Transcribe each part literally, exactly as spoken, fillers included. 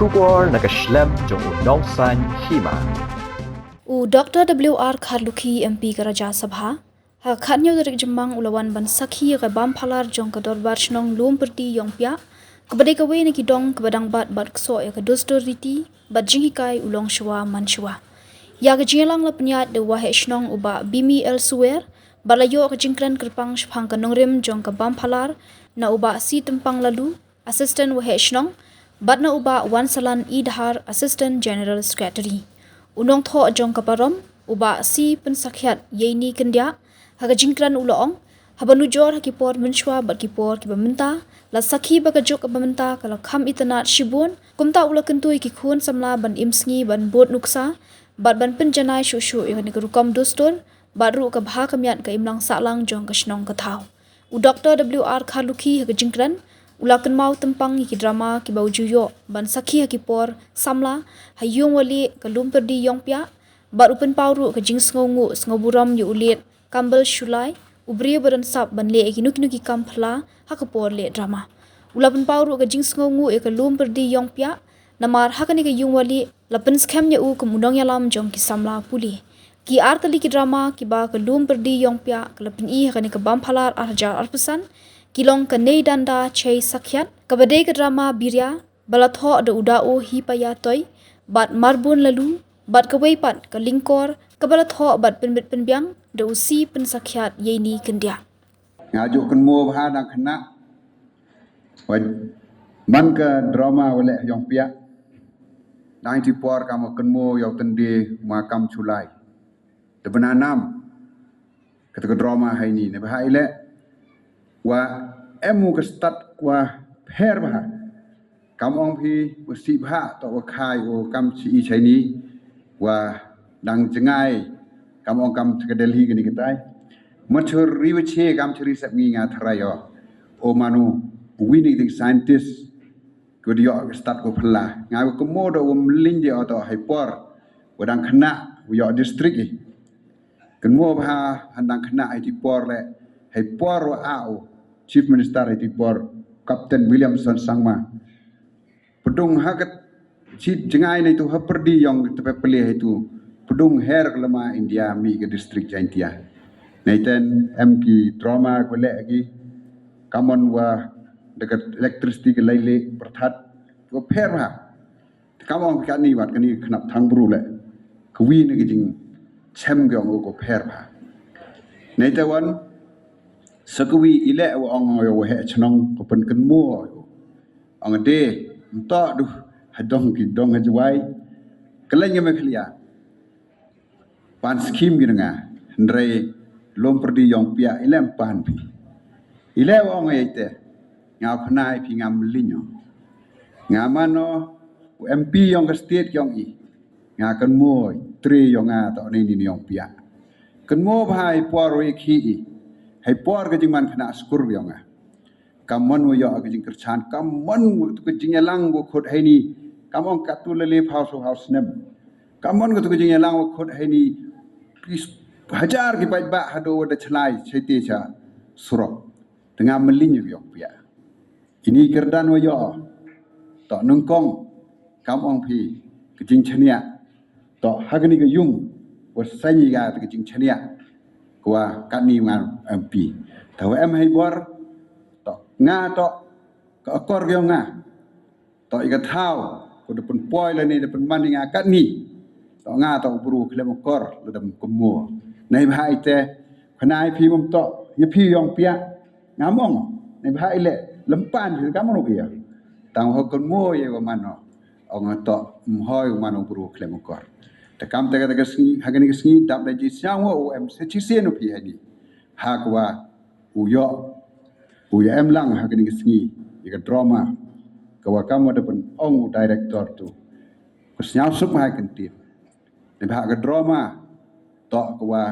Khubor na ka shlem jong u Nongsaiñ Hima. U Doctor W R Kharlukhi, M P ka Rajya Sabha, ha ka khatñiew tarik Jymmang u la wan ban sakhi ïa ka bam phalar jong ka Dorbar Shnong Lumpyrdi Ïongpiah, kaba dei kawei na ki dong kaba dang bat bad ksoh ïa ka dustur riti bad jinghikai u longshuwa manshuwa. Ïa ka jingïalang la pynïaid da u Waheh Shnong u Bah Bimi L Suwer, bad la ïoh ka jingkren kyrpang shaphang ka nongrim jong ka bam phalar na u Bah C Tympang Laloo, Assistant Waheh Shnong, bad na u Bah Wansalan E Dhar, Assistant General Secretary. U nongthoh jong ka parom, u Bah C Pynsakhiat Ïeini Kyndiah, ha ka jingkren u la ong, haba nujor ha ki por mynshuwa bad ki por kiba mynta, la sakhi ba ka juk kaba mynta ka la kham itynnad shibun, kumta u la kyntu ïa ki khun samla ban im sngi ban bud nuksa bad ban pynjanai shuh shuh ïa kane ka rukom dustur bad ruh ka bha ka miat ka imlang sahlang jong ka shnong ka thaw. U Doctor W R Kharlukhi ha ka jingkren u la kynmaw tympang ïa ki drama kiba u ju ïoh ban sakhi ha ki por samla ha Ïungwalieh ka Lumpyrdi Ïongpiah, bad u pynpaw ruh ka jingsngewnguh sngewburom ïa u late Kambal Shullai, u briew ba don sap ban leh ïa kino kino ki kam phylla ha ka por leh drama. U la pynpaw ruh ka jingsngewnguh ïa ka Lumpyrdi Ïongpiah, namar ha kane ka Ïungwalieh la pynskhem ïa u kum u nongïalam jong ki samla pule. Ki ar tylli ki drama kiba ka Lumpyrdi Ïongpiah ka la pyni ha kane ka bam phalar ar hajar arphew san ki long ka Nei Danda Chei Sakhiat, kaba dei ka drama Biria, ba la thoh da u Dao Hipaya Toi bad Marbun Laloo, bad kawei pat ka Lyngkor, kaba la thoh bad pynbit pynbiang da u C Pynsakhiat Ïeini Kyndiah. Nga ju kynmaw bha dang khynnah, wa man ka drama Walieh Ïongpiah, dang i por kam kynmaw ïa u tyndei ma kam Shullai. Te bynanam kata ka drama ha ini, ne bha i leh, wa em u ka stad wa pher bha. Kam ong phi wa sih bha, to wa khai u kam chi i cha ini, wa dang jngai, kam ong kam cha ka Delhi kani katai. Mut churi wa che kam churi sep ngi nga tharai o. O mano, wi ni ding scientist, ko ïoh ka stad ko phylla. Nga ko mo do wa mlin di o to hai por wa dang khynnah, wa ïoh district i. Kynmaw bha, han dang khynnah ha i por leh, ha i por wa a u Chief Minister ha i por, Captain Williamson Sangma. Pdung ha ka chi jngai na itu ha pyrdi ïong te pep pylli ha itu. Pdung her ka lama India mih ka district Jaintia. Na iten em ki drama ko leh ki, kamon wa da ka electricity ka lai leh pyrthat, ko pher bha. Te kam ong katni wat kani ka khnap thang bru leh, ka wi na ka jingchem ka ong ko pher bha. Nei te wan, sa ka wi i leh wa ong ong wa heh chnong ko pynkynmaw. Ong de, mto duh ha dong ki dong ha Jwai, ka leng ka Meghalaya. Pan skim ki nga, hynrei lum pyrdi ïong piah i leh pan phi. I leh wa ong ei te, nga pynai phi ngam lin ïong. Nga mano, u M P ïong ka state ïong i, nga kynmaw, tre ïong nga to nei ni ïong piah. Kynmaw bha i por wa i khi i, hai por ka jingman khynnah skur ïong nga. Kamon wa ïoh ka jingkyrchan, kamon wa tu ka jingïalang wa khut hai ni, kamon ka tu lele phaw so phaw snem. Kamon ka tu ka jingïalang wa khut hai ni, pis hajar ki paidbah hado wa da chlai, chai te cha surok. Te nga mlin ïong piah. Ini kyrdan wa ïoh, to nyngkong, kam ong phi, ka jingchaniah, to ha kani ka ïung, wa sani ka ka jingchaniah, kwa katni nga M P. Te wa em hai bor, to nga to, ka akor ïong nga, to i ka thaw, ko da pynpoi lane da pynman nga katni, to nga to bru khlem akor, la dam kynmaw. Nei bha i te, khnai phi mum to, ïa phi ïong piah, ngam ong, nei bha i leh, lem pan phi kam ong ïa. Tang ho kynmaw ïa wa mano, ong to, mhoi wa mano bru khlem akor. Te kam te ka te ka sngi, ha kani ka sngi, dap da ji sñiaw wa u em se chi sien u phi ha ni. Ha kwa u ïoh, u ïa em lang ha kani ka sngi, ïa ka drama, ka wa kam wa da pyn ong u director tu. Ka sñiaw suk ma hai kynti. Nei bha ka drama, to ka wa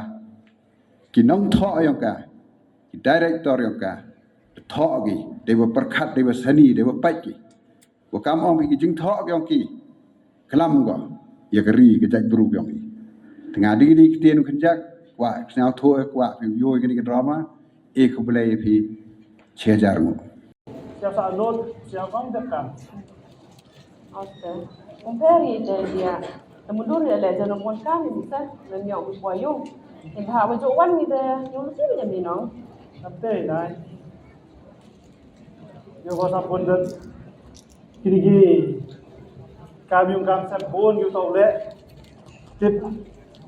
ki nongthoh ïong ka, ki director ïong ka, thoh ki, dei wa pyrkhat, dei wa sani, dei wa pait ki. Wa kam ong ki jingthoh ïong ki, klam ko, ïa ka ri ka jait bru ïong ki. Te nga dei dei ki tien khynjak, kwa sñiaw thoh, kwa phi ïoh kani ka drama, e khublei phi, chi hajar nguh. Siapa Arnold, siapa Dekan. Oke. Kumper ïa te dia. Te mundur ïa le jana pon kam ni bisa. Nan ïa u poi yung. Ni bah wa jo wan ni de yung lu ti ba jam ni nong. Ate nai. Yo ko sa pon dat. Kini ki kam yung kam sat bon yu tau le. Tip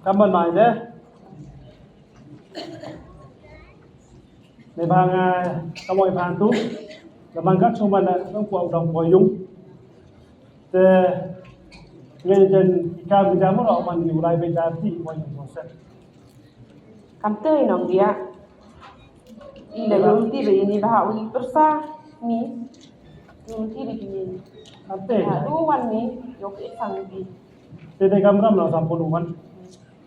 kam ban mai de. Ni bang ka moi bang tu. Lamang ka chuma na nang kuau dong poi yung. Te ngai jen ikam jam ro man ni ulai be jati poi yung sat. Kam te nong dia. Ila yung ti be ini bah uli persa ni. Yung ti be ini. Kam te. Lu wan ni yok isang di. Te te kam ram na sampun wan.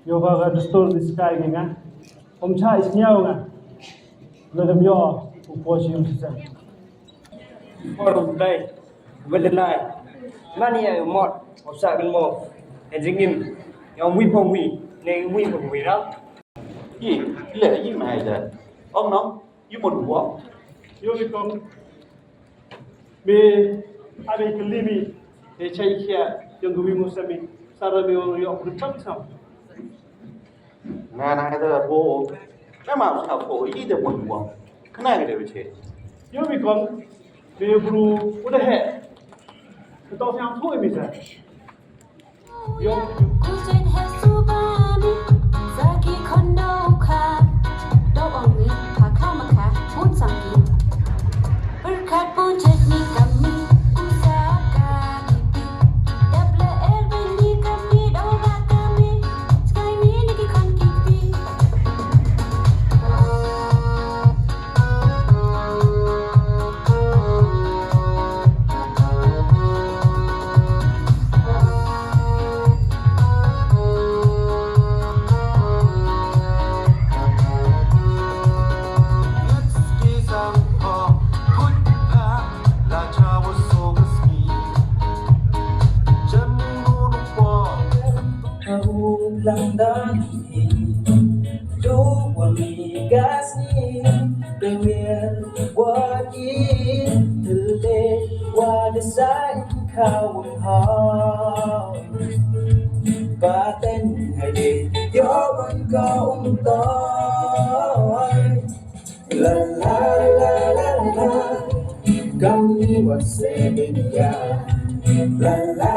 Yo ka ka dustur di skai ni nga. Om cha is nyau nga. Ladam yo u po shi um sisem. Por dai. Welenai. Mani ya mot. Opsa kan mo. Ejingim. Yang wi pong wi. Ne wi pong wi ram. Yi le yi mai da. Om no. Yu mon buang. Yo mi kong. Mi abi kelimi. He chai kia yang gumi musami. Sara mi orang yo bercam sam. Nga na da bo. Memang sa ko yi da mon buang. Kena ke da beche. Yo mi kong. Mi bru udah he. Ketok siang tu mi sa. Yo. Kujen he subami, zaki kono ka. Dok ong ni, paka maka, pun sangki. Berkat pujet ni kami, usaka kipi. Dable el bini kami, dora kami. Sky ni niki kon kipi. Doa mi gas ni, premier wa ki tele wa desai ka wang ha. Paten hade yo ban ka um toy. La la la la la, kami wa se dunia. La la